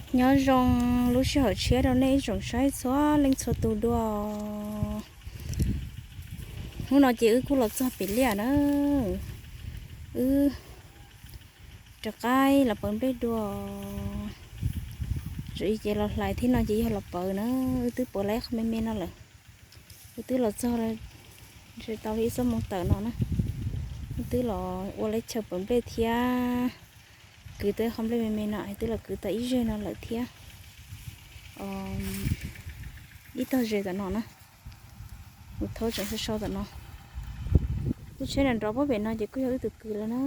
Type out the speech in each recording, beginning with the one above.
Nyob zoo lub sij hawm tshiab rau nej ib tsoom saib txhua leej txhua tus dua. Hnub no ces wb kuj los txog pem liaj na, wb rov qab los pawv nplej dua. Zoo ces los hlais thiab no ces yog los pawv na, wb twb pawv lawm qhov me me no lawm. Wb twb los txog tau li ib xuab moos tawm no na, wb twb los ua lawv chaw pawv nplej thiab. Kwv tau qhov nplej me me no, twb los kwv tau ib zeg no lawm thiab. Ib tog zes tom no na, mus thauj tseem sau sau tom no. Lub tsheb nrov nrov pem no ces kuj yog wb tus kwv lawv na,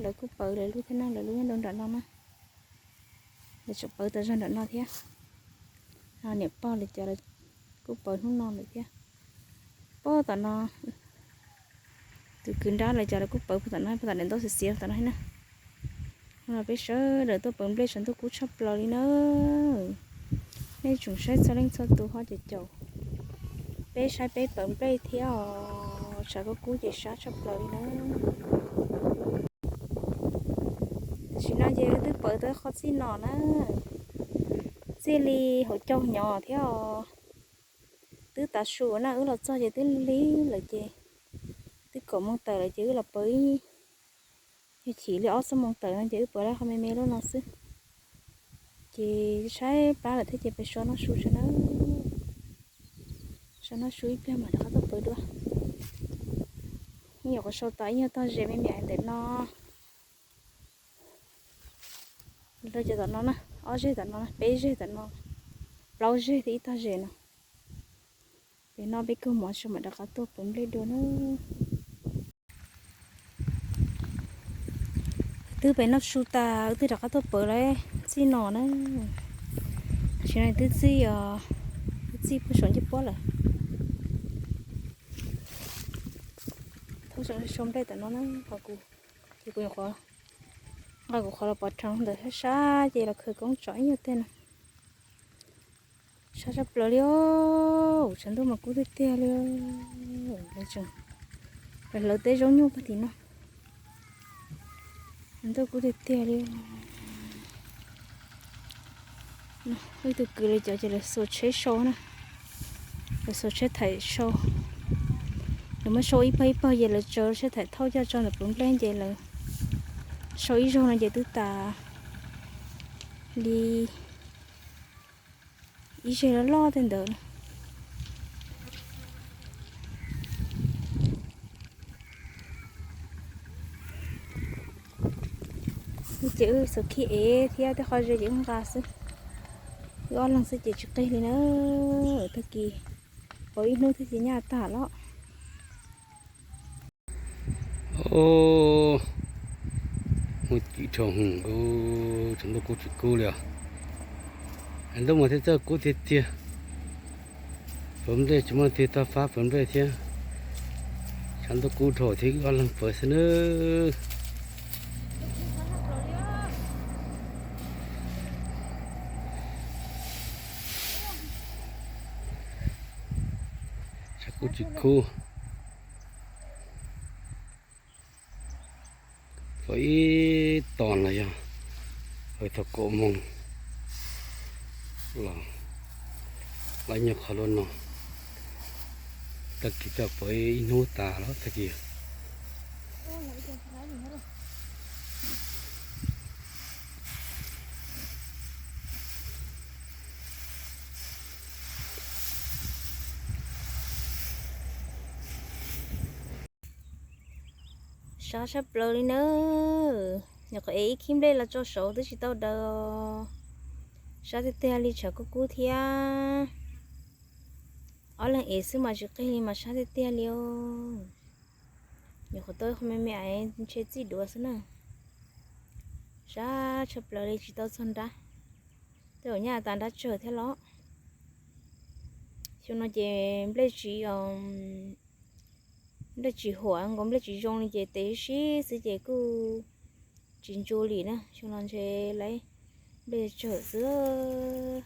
lawv kuj pawv lawv lub thiab na, lawv lub nyob rau nram no na. Lawv tseem pawv tas zog nram no thiab. Niam pog lawv cov kuj pawv hnub no lawm thiab. Pog tom no, tus kwv nrab lawv cov lawv kuj pawv pog tom no, pog tom daim ntaub xiav xiav tom no thiab na. Hnub no peb sawv daws tuaj pawv nplej tshav ntuj kub tshaj plaws li na. Nej tsoom saib txhua leej txhua tus ho caum caum peb saib peb pawv nplej thiab os, tshav kub kub ces sab tshaj plaws li na. Tam sim no ces wb twb pawv tau qhov txij no na, txij li hauv caug nyob thiab os. Twb tav su na, wb los txog ces twb lig lawm ces twb kaum moos tawm lawm ces wb los pawv ib, yog chim li ob xuab moos tawm no ces wb pawv lawm qhov me me lub no xwb. Ces saib plab lawm thiab ces peb so noj su tso na. So noj su ib pliag mam rov qab tuaj pawv dua. Nyuam qhuav sau tau ib nyuag tog zes me me ntawm no. Rau cov tom no na, ob zeg tom no, peb zeg tom no, plaub zeg thiab ib tog zes no. Peb noj peb kaug mov tso mam rov qab tuaj pawv nplej dua na. Twb pem noj su tas wb twb rov qab tuaj pawv lawm txij no na. Tam sim no twb txij, twb txij puag saum ncej puab lawm. Thauj sau nplej tom no na, qhov kuv, ces kuv nyuam qhuav nqa kuv qhov los pov rheev ntawm sab sab ces los khaws koob tso ib nyuag teg no. Sab tshaj plaws li os, tshav ntuj mas kub tiag tiag li. Lawv tseem hlawv teb zaub nyuj puag tim no. Tshav ntuj kub tiag tiag li. Wb tus kwv lawv cov ces lawv xuas tsheb sau na, lawv xuas tsheb thaim sau. Lawv muab sau ib pawg ib pawg ces lawv tsaws tsheb thaim thauj coj tso ntawm pawv nplej ces lawv sau ib zaug no ces twb tas li ib zeg loj loj tej ntawd. Ces wb xuas khib ev thiab tej qhov ze ces wb nqa xwb. Wb ob leeg xwb ces tsis qig li na. Tag kis pawv ib hnub thiab ces nyaj tag los. Muaj cim dhau heev, tshav ntuj kub tsis kub li os. Ntuj mas thiaj txawj kub tiag tiag. Pawv nplej tsis muaj tig toj fab pawv nplej thiab. Tshav ntuj kub dhau thiab wb ob leeg pawv xwb nawb. Tshav kub tsis kub. Pawv ib tog los yog pawv thaum kaum moos los, lawv nyuag qhov loj no, tag kis coj pawv ib hnub tas los tag kis. Sab tshaj plaws li nawb. Nyuam qhuav ev ib khib nplej los tso saud twb tsis tau daws. Sab tiag tiag li, tshav kub kub thiab. Ob leeg ev xwb mas tsis qig li mas sab tiag tiag li os. Nyuam qhuav tau qhov me me es ntshe txij duav xwb na. Sab tshaj plaws li tsis tau txog nrab. Tej zaum nyaj tas nrab tsawg thiab los. Xyoo no ces nplej tsis, nplej tsis huam nkaus, nplej tsis zoo li ces tes sib xwb ces kuj tsis ntsu li na. Xyoo no ntshe lawv nplej tsawg xwb.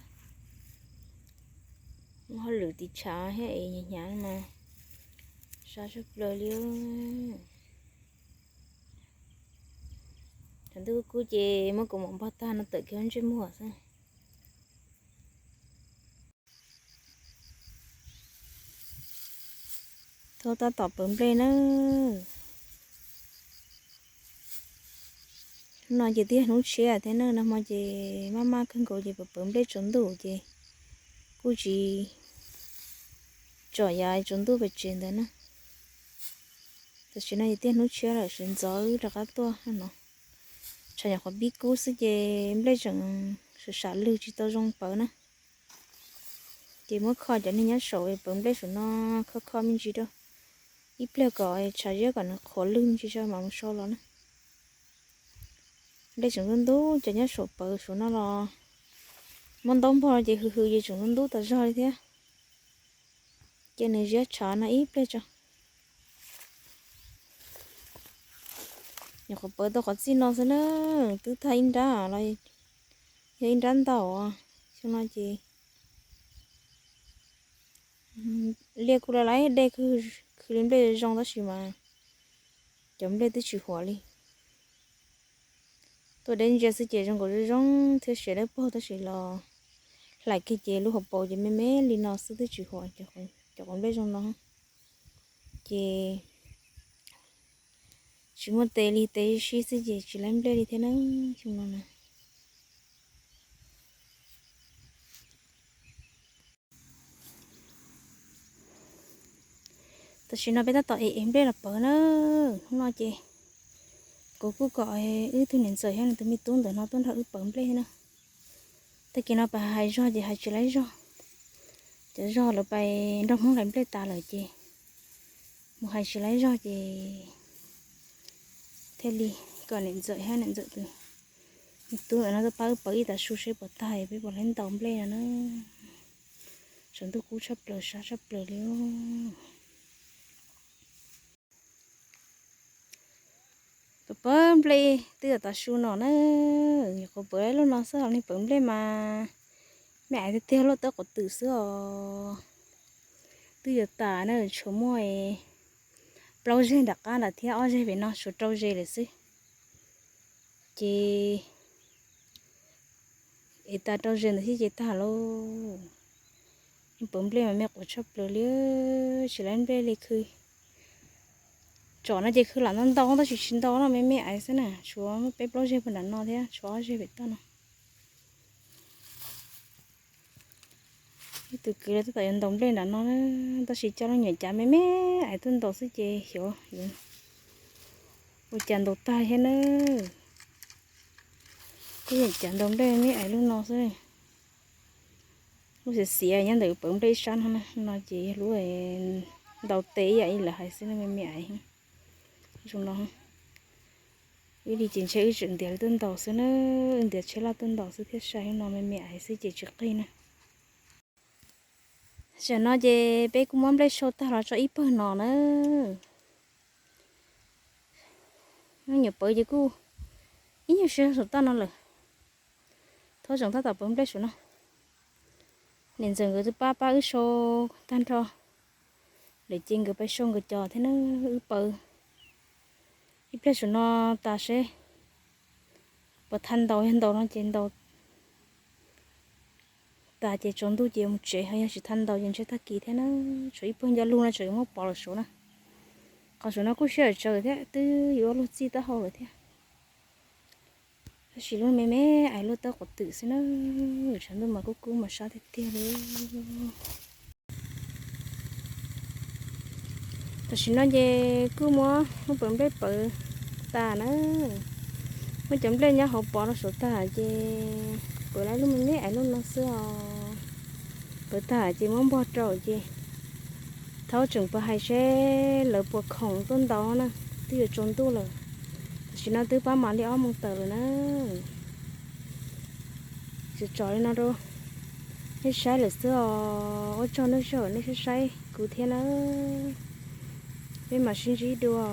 Hauj lwm tiv tshav thiab es hnyav hnyav mas sab tshaj plaws li. Tshav ntuj kub ces muab kuv mom npog tag no tawm kiag ntsej muag xwb. Tau tab tom pawv nplej nawb. Hnub no ces twb yog hnub tshiab thiab na, nag hmo ces maj maj kawg nkaus ces pawv pawv nplej tsaus ntuj ces kuj tsis tsom yav tsaus ntuj pem tsev ntawd na. Tam sim no ces twb yog hnub tshiab lawm, sawv ntxov wb rov qab tuaj no. Tshav nyuam qhuav pib kub xwb ces nplej tseem sam sam lwg tsis tau zoo pawv na. Ces muab kho cov niag nyob saum pawv nplej saum no, kho kho me ntsis rau ib pliag kom tshav ziab kom nws qhuav lwg me ntsis tso mam mus sau los na. Nplej tseem ntub ntub, cov nyob saum pawv saum no los muab ntaub npog no ces hws hws ces tseem ntub ntub tas zog li thiab. Ces nws ziab tshav no ib pliag tso. Nyuam qhuav pawv tau qhov txij no xwb na, twb tag ib nrab los yog ib nrab ntau. Xyoo no ces liaj kuj laj laj dej, khwv li nplej zoo tab sis mas cov nplej twb tsis huam li. Tuaj deb ntsia xwb ces zoo nkaus zoo zoo thiab siav dawb paug tab sis los hlais kiag ces lub hauv paus ces me me li no xwb twb tsis huam, cov quav nplej zoo no. Ces tsis muaj tes li, tes sib xwb ces tsis laib nplej li thiab na, xyoo no na. Tam sim no peb tab tom ev ev nplej los pawv na. Hnub no ces kuv kuj kom wb tug niam ntxawm thiab nws tus me tub ntawm no tuaj nrog wb pawv nplej na. Tag kis no pab hais zog ces hais tsis laib zog. Cov zog lawv pais nrog Hmoob hlais nplej tas lawm ces mus hais tsis laib zog ces thiaj li kom niam ntxawm thiab niam ntxawm tus me tub ntawm no tuaj pab wb pawv ib tag su seb puas tag peb puas laib ntaus nplej no na. Tsaus ntuj kub tshaj plaws sab tshaj plaws li. Pawv pawv nplej twb yuav tas su no na. Nyuam qhuav pawv ib lub no xwb, ho neeg pawv nplej mas me aiv tiag tiag, luaj tawb quav twm xwb os. Twb yuav tas na, tshuav muaj plaub zeg nram qab ntawd thiab ob zeg pem no, tshuav rau zeg lawm xwb. Ces ev tas rau zeg ntawd thiab ces tag lauj. Pawv nplej mas me quav tshaj plaws li, tsis laib nplej li khwv. Tsom no ces khwv lam ntau ntau tab sis tsis ntau no, me me aiv xwb na, tshuav peb plaub zeg puag nram no thiab tshuav ob zeg pem toj no. Ib tug kwv los tab tom yuav ntaus nplej nram no na, tab sis coj lub nyuam cav me me aiv tuaj ntaus xwb ces xyov yuav ua cas ntaus tag thiab na. Lub nyuam cav ntaus nplej me me aiv lub no xwb. Lub xiav xiav nyob ntawm pawv nplej ib sab no na, no ces yog lub ntaus tes ib yam li lawv hais xwb na, me me aiv zoo no. Ib li ces ntshe wb tseem ntiav li tuaj ntaus xwb na, wb ntiav tsheb laj tuaj ntaus xwb thiaj sai, no me me aiv xwb ces tsis qig na. Tam no ces peb kuj muab nplej sau tag los tso ib pawg no na. Nyuam pawv ces kuj ib nyuag siab saum toj no lawm. Thaub tseem tab tom pawv nplej saum no. Niam ntxawm nkawd twb pab pab wb sau tag nrho lawm ces nkawd pais sau nkawd cov thiab na, wb pawv ib pliag saum no tas seb puas tha ntaus, yog ntaus no ces ntaus tas ces tsaus ntuj ces mus tsev, ho yog tsis tha ntaus ces ntshe tag kis thiab na. Tshuav ib pawg ncauj lug no tseem muab pov los saud na. Qhov saum no kuj sij hawm tsawv thiab, twb yuav luag txij taub hau lawm thiab. Tab sis lub me me aiv luaj tawb quav twm xwb na. Tshav ntuj mas kub kub mas sab tiag tiag li. Tam sim no ces kuj muab lub pawv nplej pawv tas na. Muab cov nplej nyob hauv pov rau saum tag ces pawv lawm lub me me aiv lub no xwb os. Pawv tag ces muab npog rau ces thaub tseem pawv hais seb lawv puas khoom tuaj ntaus na. Twb yuav tsaus ntuj lawm, tam sim no twb pab mam li ob moos tawm lawm na. Tseem tso li no rau nej saib lawm xwb os. Ua tsaug nej sij hawm nej saib saib kuv thiab na. Peb mam sib ntsib dua.